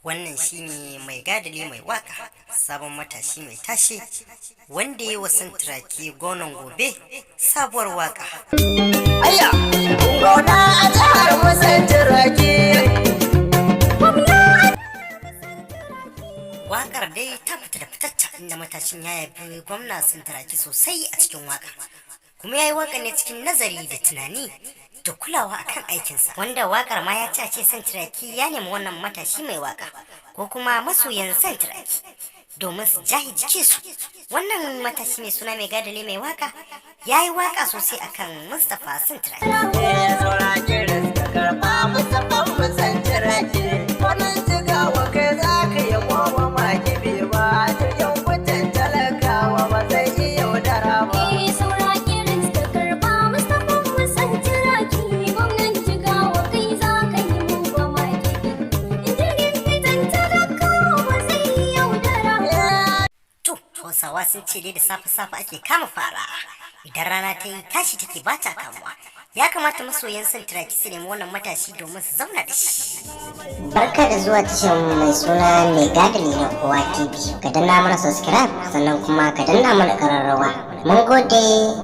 Wannan shine Mai Gadali mai waka, sabon matashi mai tashe wanda ya wa Santuraki gonon gobe sabuwar waka. Aya, gona a jihar mu Santuraki. Wakar dai ta fita da fitacca, inda matashin ya yabi gwamna Santuraki sosai a cikin wakar. Kuma ya yi waka ne cikin nazari da tunani da kulawa akan aikinsa. Wanda wakar ma ya ci a ce Santuraki ya nemi wannan matashi mai waka ko kuma masoyan Santuraki domin su jahi jikinsu. Wannan matashi mai suna Mai Gadali mai waka ya yi waka sosai akan Mustapha Santuraki. Eh, saura kiris ka karɓa Mustapha mu Santuraki. Wannan Jigawa kai za ka yi wa maki ba. Jirgin mutan talakawa ba zai iya yaudara ba. Eh, saura kiris ka karɓa Mustapha mu Santuraki. Gwamnan Jigawa kai za ka yi mu ba ma kibi. Jirgin fitan talakawa ba zai yaudara ba. To, Hausawa sun ce dai da safe-safe ake kama fara. Idan rana ta yi tashi take ba ta kamuwa. Ya kamata masoyan Santuraki su nemi wannan matashi domin su zauna da shi. Barka da zuwa tashar mu mai suna Mai Gadali na Kowa TV. Ka danna mana subscribe, sannan kuma ka danna mana kararrawa. Mun gode.